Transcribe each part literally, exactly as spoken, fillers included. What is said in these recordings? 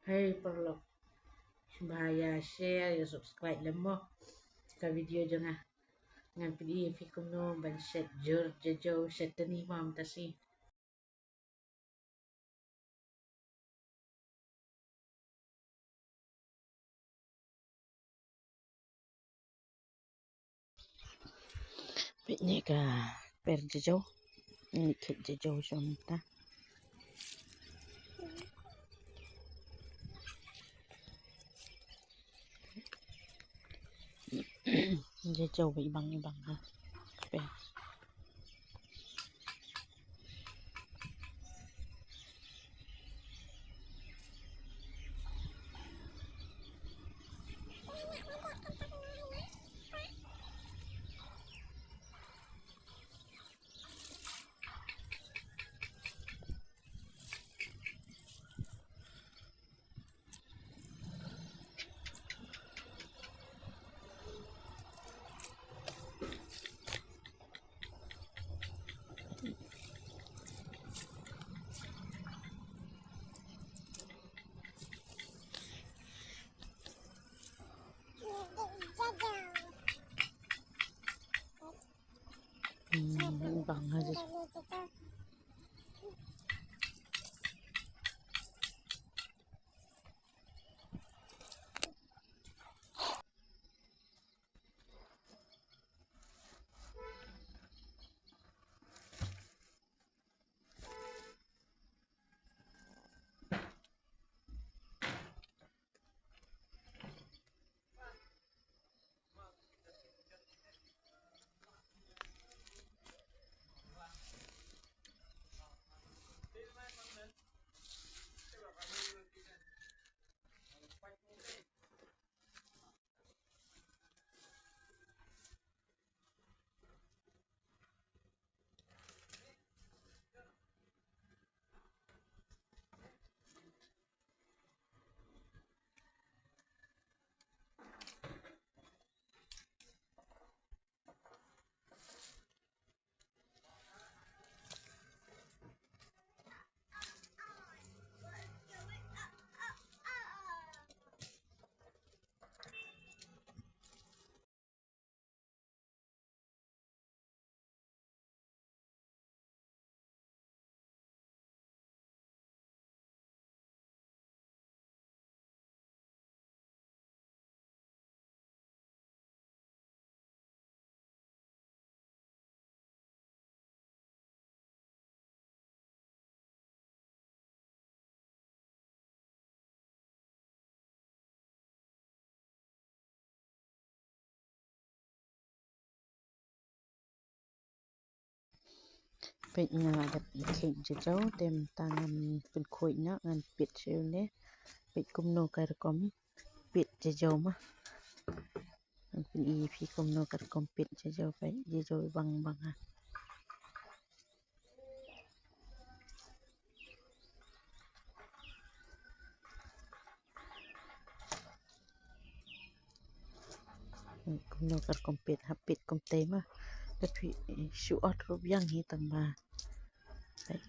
Hei paralok, sngewbha ïa share, ïa subscribe lem mo ka video jong nga. Ngan pyni ïa phi kumno ban shet jur jajew, shet tani ma mynta shi. Peit ne ka per jajew. Ni khet jajew jong mynta. Jajew ba ibang ibang ha. Per. Hmm, bang aja. Peit nga la dep khet jajew, te mynta ngan pynkhuid noh, ngan peit shuh ne. Peit kumno ka rukom peit jajew ma. Ngan pyni ïa phi kumno ka rukom peit jajew, peit jajew bang bang ha. Kumno ka rukom peit, hap peit kumtei ma. Te phi shu ot ruh biang hi tang ba. Peit.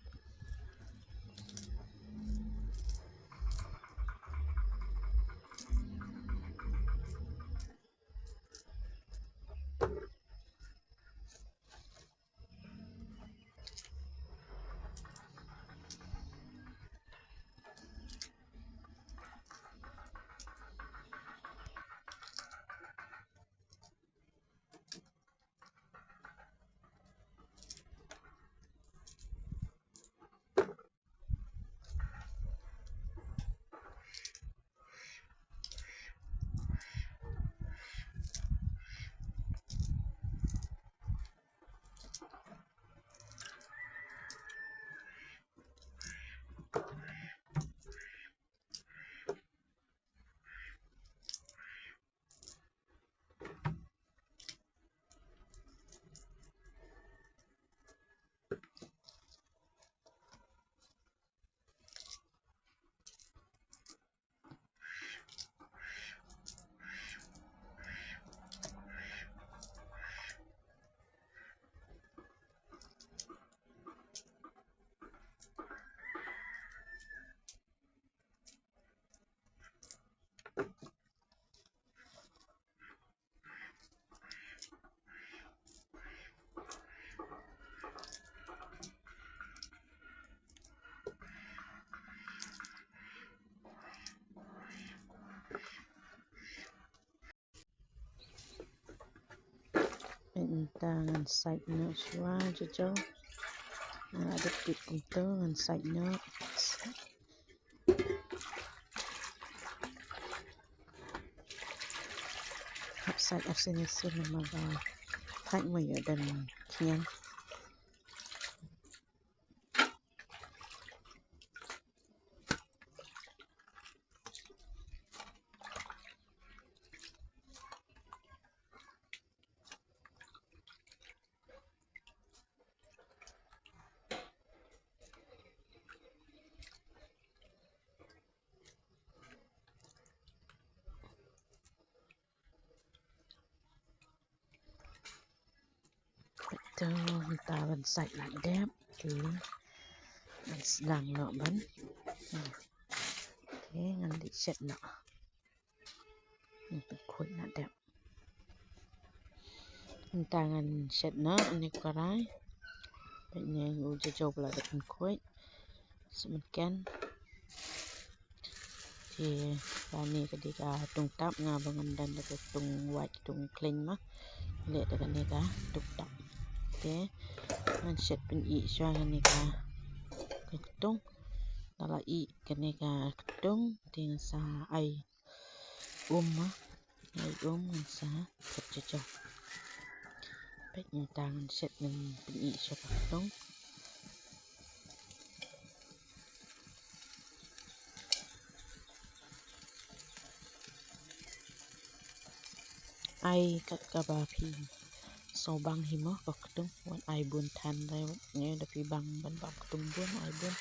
Mynta ngan sait noh shuwa jaw jaw. Ngan la dep tip kumto ngan sait noh. Hap sait arsien arsien namar ba thait mo ïoh don khñiang. To, mynta ban sait la dep. Te ngan sdang noh ban. Te ngan dih shet noh. Ngan pynkhuid la dep. Mynta ngan shet noh ïa une u karai. Peit ne u jaw jaw ba la dep pynkhuid. Shu mynken. Te kane ka dei ka ktung tap, nga ba ngam don da ka ktung wait, ktung khlaiñ ma. Leh da kane ka ktung tap. Te ngan shet pyn-ih shuwa kane ka, ka ktung. Lada la ih kane ka ktung te ngan sa ai um ma. Ai um ngan sa put jaw jaw. Peit mynta ngan shet, ngan pyn-ih shuwa ka ktung. Ai kat kaba phi sngewbang hi mo ka ktung, wat ai bun than re, ne da phi bang ban bam ktung bun ai bun,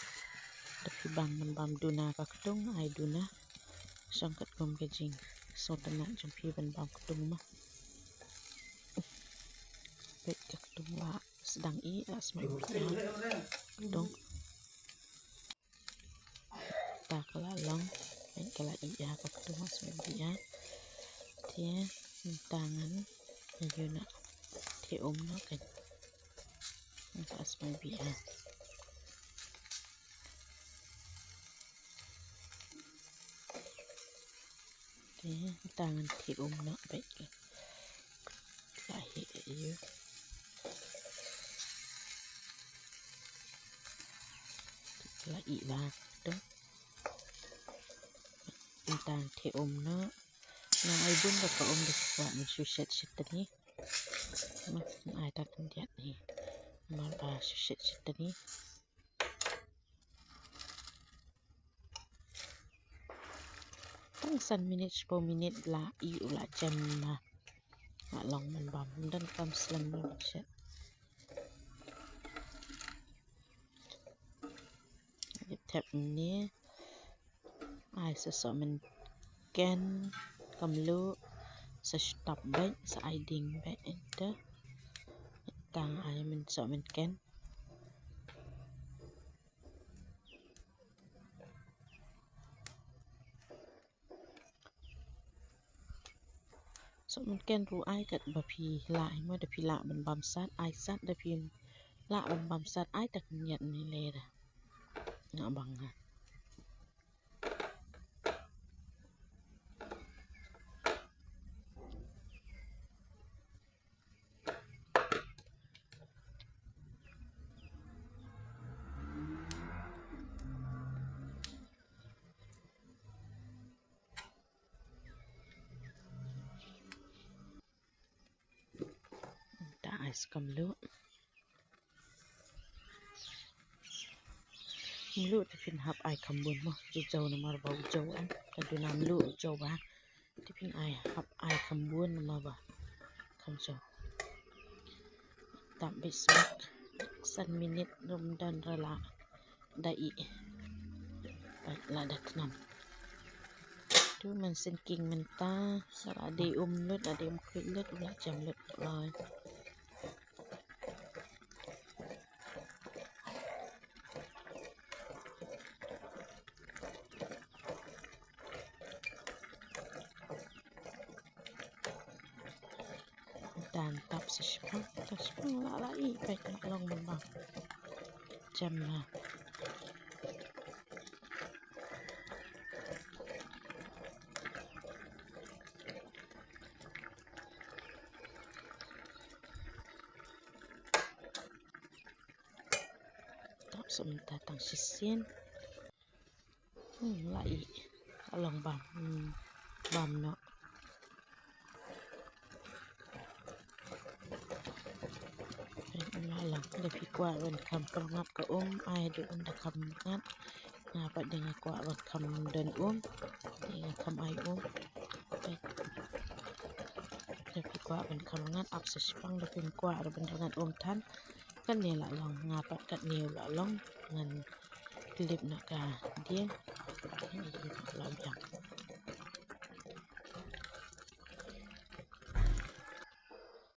da phi bang ban bam duna ka ktung ai duna. Shong katkum ka jingsngewtynnat jong phi ban bam ktung mo. Peit ka ktung la sdang ih, la sma ih ïa ka ktung. Ta ka la long, peit ka la ih ïa ka ktung, la sma ih ïa. Te mynta ngan ïa ïoh na te um na ka. Mynta sma ih ïa. Te mynta ngan theh um noh bad ka, la heh ïa, la ih bha to. Mynta ngan theh um noh. Nang ai bun da ka um da ka kwah, ngan shu shet shet tani. Ngan ai ta khyndiat hi. Namar ba shu shet shet tani. Tang san minit, shiphew minit la ih u la jem ma. La long man bam, ym don kam slem ban shet. Thep ne. Ai sa soh mynken, kam luh, sa stop bad sa ai ding bad enter. Tang ai myn soh mynken. Soh mynken ruh ai kat ba phi lah, mo da phi lah ban bam sat, ai sat, da phi lah ban bam sat, ai ta khyndiat ne lei da. Nga bang nga. Ta ai skam luh. Mluh te phin hap ai kham bun mo, jaw jaw namar ba u jaw an. Ka duna mluh u jaw ba. Te phin ai hap ai kham bun namar ba kham jaw. Tap bit sbak. San minit rum dan rala. Da ih. Pat la da khnam. Tu man sinking mynta, la dei um lut, la dei um khuid lut, la jam lut lai. Dan tap sa shipang, sa shipang la la i pek long bang. Jam na. Tum ta tang shisien. Hmm, la i. Along bam. Hmm, bam no. Along da phi kwah ban kham kyrngat ka um, ai da un da kham ngat. Nga pat da nga kwah ban kham don um. Da nga kham ai um. Da phi kwah ban kham ngat ap sa shipang, da phi kwah da ban ngat um than. Kane la long, nga pat katne la long, ngan clip na ka dieng. Kane la biang.